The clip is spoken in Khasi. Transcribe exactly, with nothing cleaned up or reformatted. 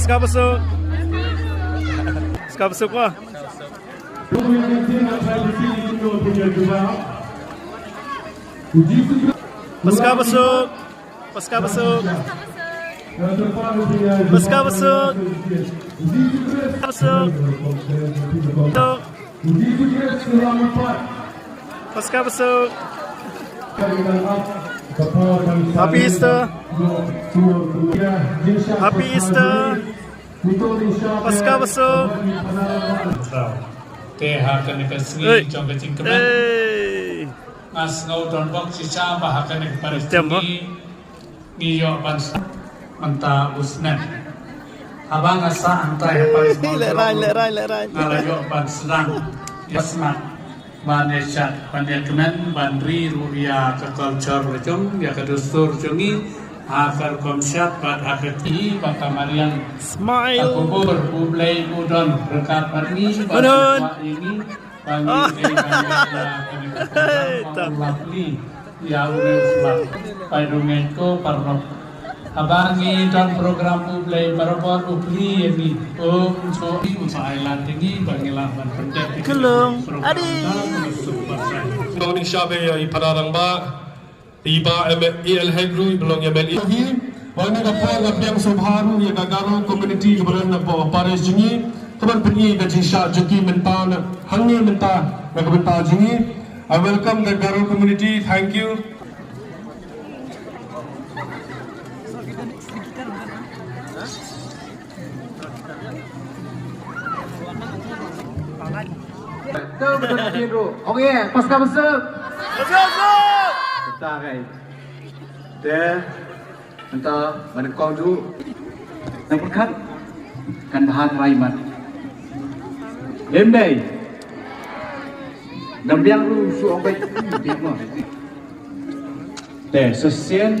Paska Besuk. Paska Besuk mo. Paska Besuk. Paska Besuk. Paska Besuk. Paska Besuk. Paska Besuk. Happy Easter. Happy Easter. Paska Besuk. Te ha kane ka sngi jong ka jingkmen. Nga sngew don bok shisha ba ha kane ka parish ngi ïoh ban sdang mynta u snem. Haba nga sah hangtai ha parish Mawlai, nga la ïoh ban sdang ïa smat ban ïa shad ban ïa kmen ban ri ruh ïa ka culture jong, ïa ka dustur jong ngi ha ka rukom shad bad ha ka ti ba ka mariang. Smile. Ka khubor U Blei u don ryngkat bad ngi bad ïa ngi. Ba ngi dei ban ïa kane ka program ba u lap li ïa u Newsmart. Pai dungeit ko paralok. Haba ngi don program U Blei barabor u plie ïa ngi. Um so i u sa ai lad ïa ngi ba ngi lah ban pyndep ïa ka program. Adi. Ïa i Bah M L A, i Bah M L A ruh i ba long M L A. Hi, ba ngi ka por nga pdiang sngewbha ruh ïa ka Garo community kaba don na parish jong ngi, kaban pyni ka jingshah jong ki mynta na hangne mynta na ka bynta jong ngi. I welcome the Garo community. Thank you. Te mynta ka dei. Te mynta ba nyngkong ju. Nang pyrkhat kan bha trai mat. Em dei. Nang biang ruh shu ong beit biang mo. Te sesien.